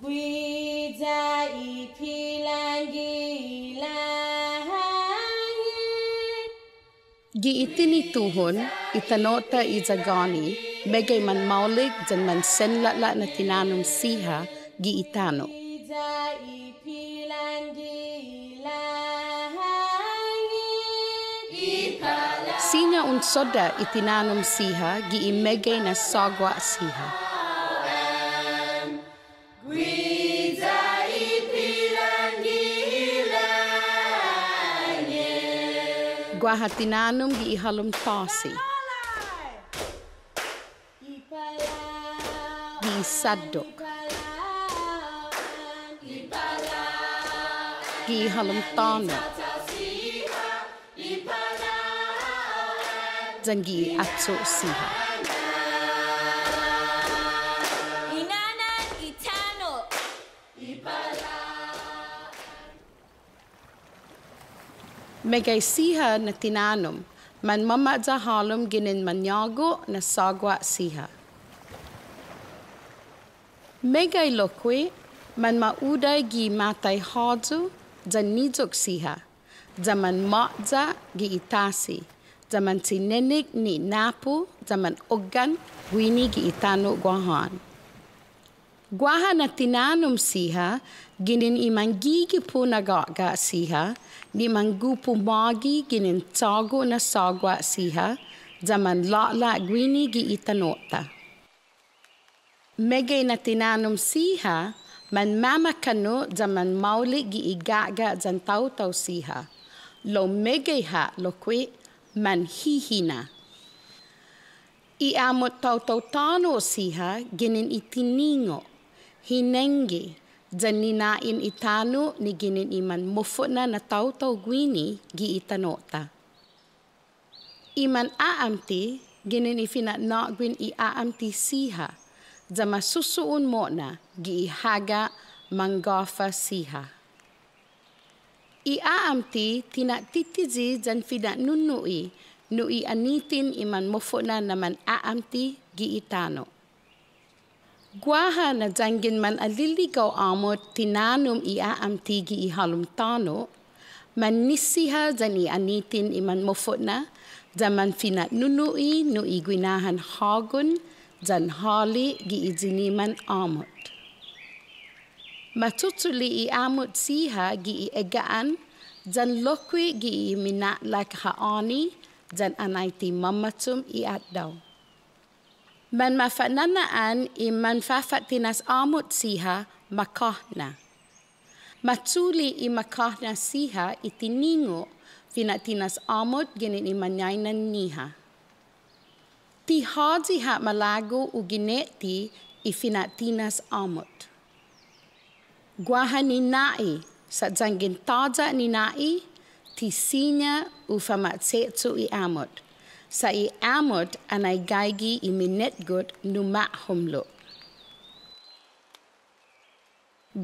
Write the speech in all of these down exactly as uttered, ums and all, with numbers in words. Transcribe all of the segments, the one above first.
Guiya i pilan gi langet. Gi i tinituhon, i tano'-ta i Yagani, meggai manmaolek yan mansenlå'la' na tinanom siha gi i tano'. Guiya i pilan gi langet. Siña un sodda' i tinanom siha gi i meggai na sågua' siha. Guaha tinanom gi i halom tåsi. Gi i saddok. Gi i halom tåno'. Yan gi i åcho' siha. I nånan i tano'. Meggai siha na tinanom, manmamaila' hålom ginen mañågu na sågua' siha. Meggai lokkue', manmaudai gi måtai håyu yan niyok siha, ya manmåya' gi i tasi, ya manchinenek ni napu, ya manoggan guini gi i tano' Guåhan. Guaha na tinanom siha, ginen i manggigipu na gå'ga' siha, ni manggupu mågi ginen chågo' na sågua' siha, ya manlå'la' guini gi i tano'-ta. Meggai na tinanom siha, manmamakånno' ya manmaolek gi i gå'ga' yan taotao siha. Lao meggai ha' lokkue', manhihina. I åmot taotao tåno' siha ginen i tiningo', hinengge, yan nina'in i tano' ni ginen i manmofo'na na taotao guini gi i tano'-ta. I mana'amte ginen i fina'nå'guen i a'amte siha, ya masusu'on mo'na gi i håga' manggåfa siha. I a'amte tinattitiyi yan fina'nunu'i nu i aniten i manmofo'na na mana'amte gi i tano'. Guaha na yanggen manaliligao åmot tinanom i a'amte gi i halom tåno', manisiha yan i aniten i manmofo'na, ya manfina'nunu'i nu i guinahan hågon yan hale' gi i yiniman åmot. Machuchule' i åmot siha gi i egga'an, yan lokkue' gi i mina'lak ha'åni, yan anai ti mamachom i atdao. Manmafana'na'an i manfafa'tinas åmot siha makåhna. Machule' i makåhna siha i tiningo' fina'tinas åmot ginen i mañainan-ñiha. Ti håyi ha' malago' u gine'ti i fina'tinas åmot. Guaha nina'i, sa' yanggen tåya' nina'i, ti siña u fama'che'cho' i åmot, sa' i åmot anai gaige i minetgot numa'homlo'.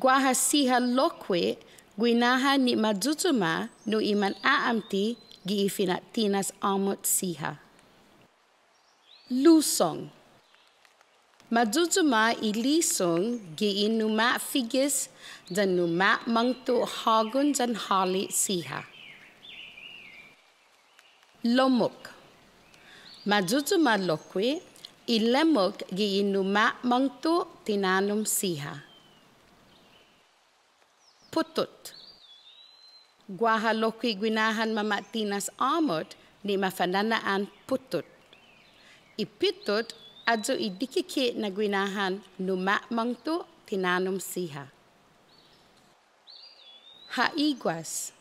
Guaha siha lokkue' guinaha ni mayuyuma nu i mana'amte gi i fina'tinas åmot siha. Lusong. Mayuyuma i lusong gi i numa'figes yan numa'mångto' hågon yan hale' siha. Lommok. Mayuyuma lokkue' i lemmok gi i numa'mångto' tinanom siha. Putot. Guaha lokkue' guinahan mama'tinas åmot ni mafana'na'an putot. I putot ayu i dikike' na guinahan numa'mångto' tinanom siha. Ha'iguas.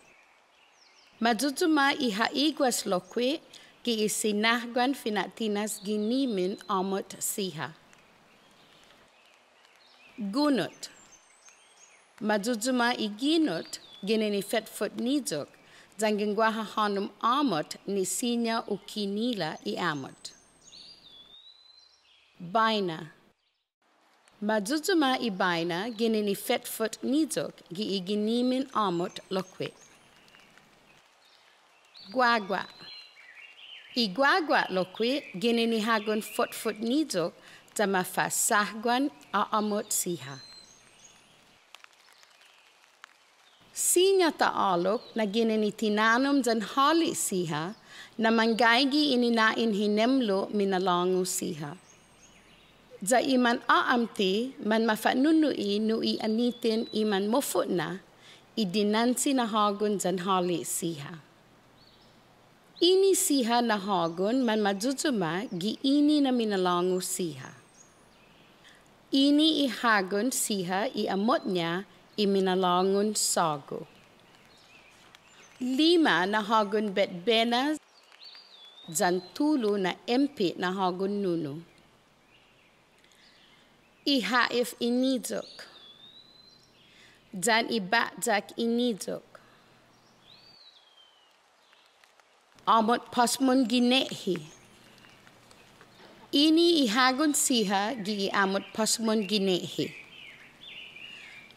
Mayuyuma i ha'iguas lokkue' gi i sinahguan fina'tinas ginimen åmot siha. Gunot. Mayuyuma i gunot ginen i fetfot niyok, yanggen guaha hånom åmot ni siña u kinila i åmot. Baina. Mayuyuma i baina ginen i fetfot niyok gi i ginimen åmot lokkue'. Guagua'. I guagua' lokkue' ginen i hågon fotfot niyok ya mafa'sahguan åmot siha. Siña ta ålok na ginen i tinanom yan hale' siha na manggaige ini na in hinemlo' minalångu siha. Ya i man a'amte manmafa'nu'i nu i anitin i manmofo'na i dinanche na hågon yan hale' siha. Ini siha na hågon manmayuyuma gi ini na minalångu siha. Ini i hågon siha i amot-ña i minalångun sågu. Lima na hågon betbena yan tulu na empe' na hågon nunu. I ha'if i niyok. Yan i batyak i niyok. Åmot pasmon ginehi. Ini i hågon siha gi i åmot pasmon ginehi.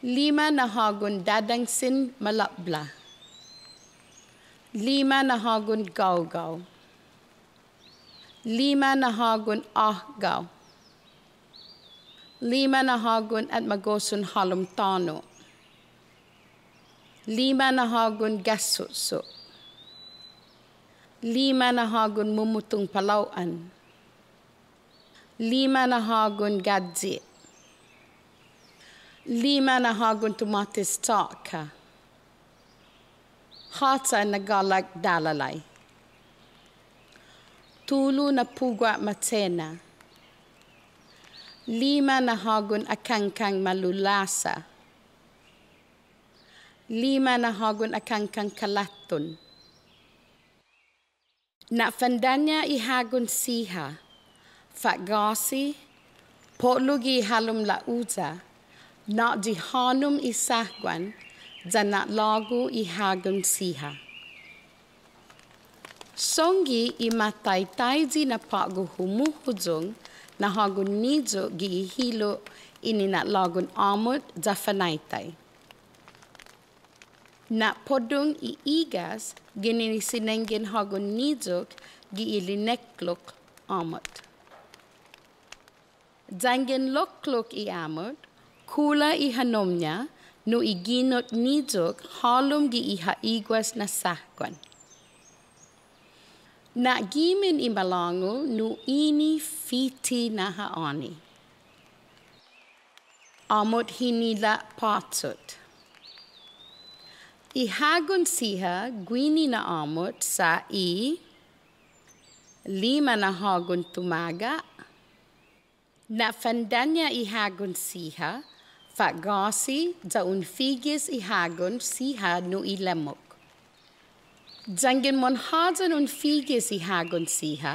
Lima na hågon dadangsen malabla. Lima na hågon gaogao. Lima na hågon åhgao. Lima na hågon atmagosun hålom tåno'. Lima na hågon gasusu. Lima na hågon mumutong palao'an. Lima na hågon gayi. Lima na hågon tumåtes tåka. Håta na gålak dalalai. Tulu na pugua' matena. Lima na hågon akangkang malulasa. Lima na hågon akangkang kalaton. Na'fandaña' i hågon siha, fa'gåsi, po'lu gi halom la'uya, na'yi hånom i sahguan, ya na'lågu i hågon siha. Songge i mataitai na på'go humuhuyong na hågon niyok gi i hilo' ini na'lågun åmot ya fanaitai. Na'poddong i igas ginen i sinenggen hågon niyok gi i linekklok åmot. Yanggen lokklok i åmot, kula i hanom-ña nu i ginot niyok hålom gi i ha'iguas na sahguan. Na'gimen i malångu nu ini fiti na ha'åni. Åmot hinila' pachot. I hågon siha guini na åmot sa' i lima na hågon tumaga'. Na'fandaña' i hågon siha, fa'gåsi ya un figis i hågon siha nu i lemmok. Yanggen monhåyan un figis i hågon siha,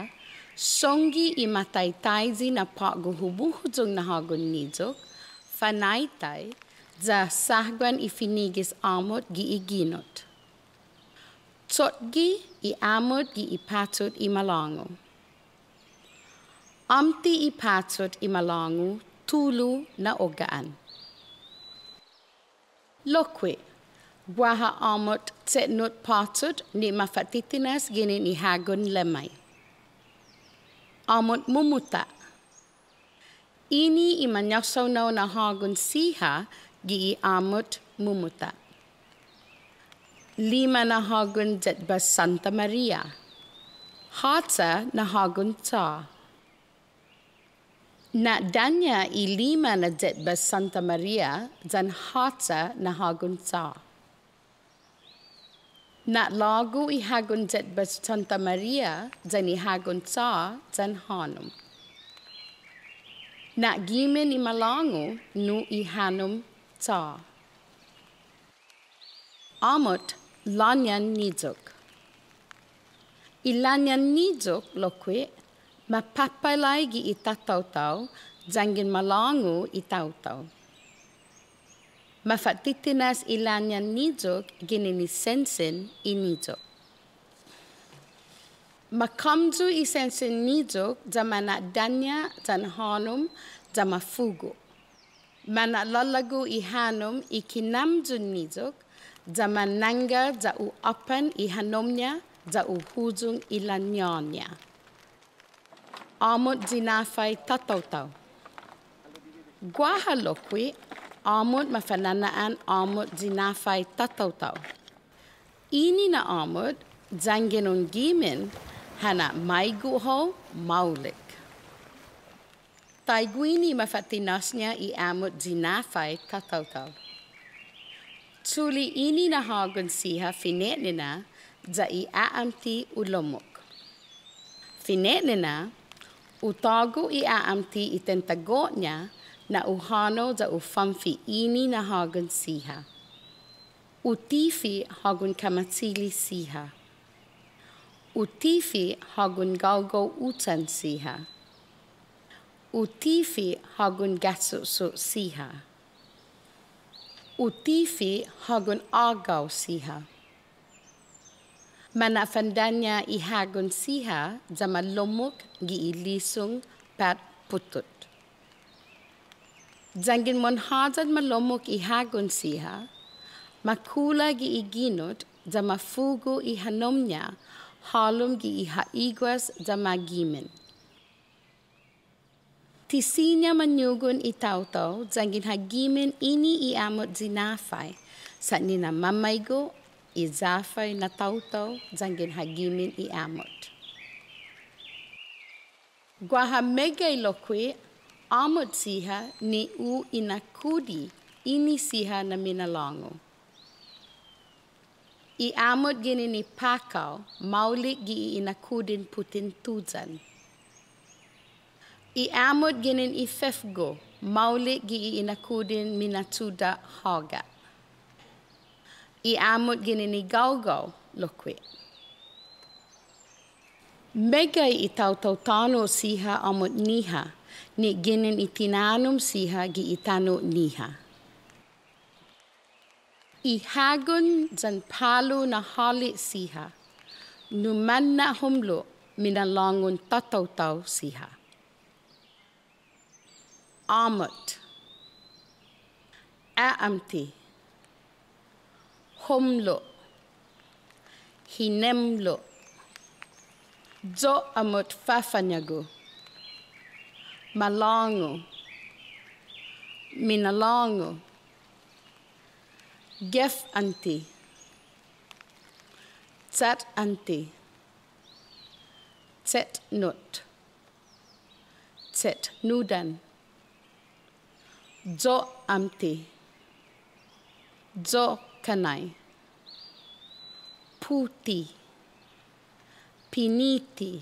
songge i mataitai na på'go humuhuyong na hågon niyok, fanaitai, ya sahguan i finigis åmot gi i ginot. Chotge i åmot gi i pachot i malångu. Åmte i pachot i malångu tulu na ogga'an. Lokkue', guaha åmot chetnot pachot ni mafa'titinas ginen i hågon lemmai. Åmot mumuta'. Ini i mañasaonao na hågon siha gi i åmot mumuta'. Lima na hågon yetbas Santa Maria. Håcha na hågon cha. Na'daña' i lima na yetbas Santa Maria yan håcha na hågon cha. Na'lågu i hågon yetbas Santa Maria yan i hågon cha yan hånom. Na'gimen i malångu nu i hånom cha. Åmot, låñan niyok. I låñan niyok lokkue' mapapalai gi i tataotao yanggen malångu i taotao. Mafa'titinas i låñan niyok ginen i sensen i niyok. Makåmyu i sensen niyok ya mana'daña' yan hånom ya mafugo'. Mana'lalagu i hånom i kinamyon niyok ya manangga ya u åpan i hanom-ña ya u huyong i låñå-ña. Åmot yinafai tataotao. Guaha lokkue', Åmot mafana'na'an åmot yinafai tataotao. Ini na åmot, yanggen un gimen, ha na'maigo' hao maolek. Taiguini mafa'tinas-ña i åmot yinafai tataotao. Chule' ini na hågon siha fine'nena ya i a'amte u lommok. Fine'nena, u tågo' i a'amte i tentago'-ña na u hånao ya u fanfe' ini na hågon siha. U tife' hågon kamachili siha. U tife' hågon gaogao uchan siha. U tife' hågon gasusu siha. U tife' hågon agao siha. Mana'fandanña' i hågon siha ya ma lommok gi i lisong pat putut. Yanggen monhåyan ma lommok i hågon siha, ma kula gi i ginot ya ma fugo' i hanom-ña hålom gi i ha'iguas ya ma gimen. Ti siña mañugon i taotao yanggen ha gimen ini i åmot yinafai, sa' nina'mamaigo' i yafai na taotao yanggen ha gimen i åmot. Guaha meggai lokkue' åmot siha ni u inakudi ini siha na minalångu. I åmot ginen i pakao, maolek gi i inakudin puten tuyan. I åmot ginen i fefgo, maolek gi i inakudin mina'chuda' håga'. I åmot ginen i gaogao lokkue'. Meggai i taotao tåno' siha åmot-ñiha, ni ginen i tinanom siha gi i tano'-ñiha. I hågon yan palu na hale' siha, nu manna'homlo' minalångun tataotao siha. Åmot. A'amte. Homlo'. Hinemlo'. Yo'åmot fafañågu. Malångu. Minalångu. Gefante. Chat'ante. Chetnot. Chetnudan. Yo'åmte. Yo'kanai. Puti. Piniti.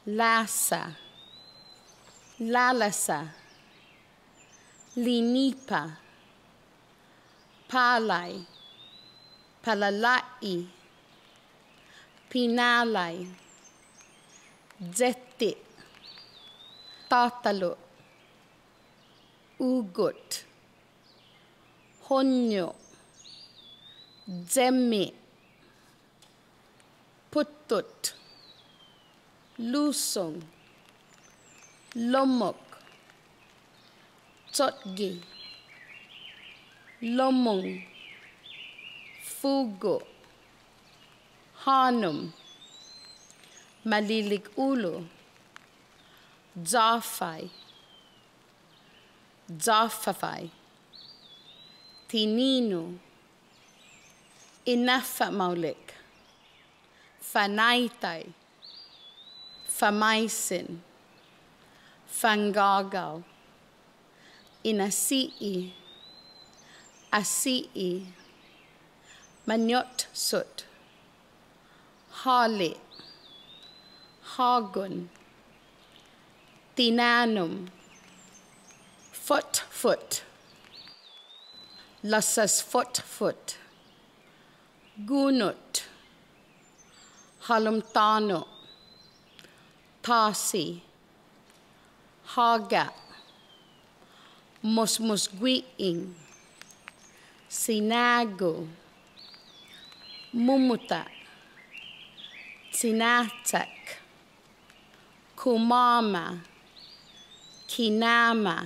Lasa. Lalasa. Linipa. Palai. Palala'i. Pinalai. Yette. Tatalo'. Ugot. Honño. Yemme'. Putut. Lusong. Lommok. Chotge. Lomong. Fugo'. Hånom. Malilig ulu. Yafai. Yafafai. Tininu. Inafa'maolek. Fanaitai. Famaisen. Fangågao. Inasi'i. Asi'i. Mañotsot. Hale'. Hågon. Tinanom. Fotfot. Lasas fotfot. Gunot. Hålom tåno'. Tåsi. Håga'. Mosmos gui'eng. Sinagu. Mumuta'. Chinachak. Kumåma. Kinama.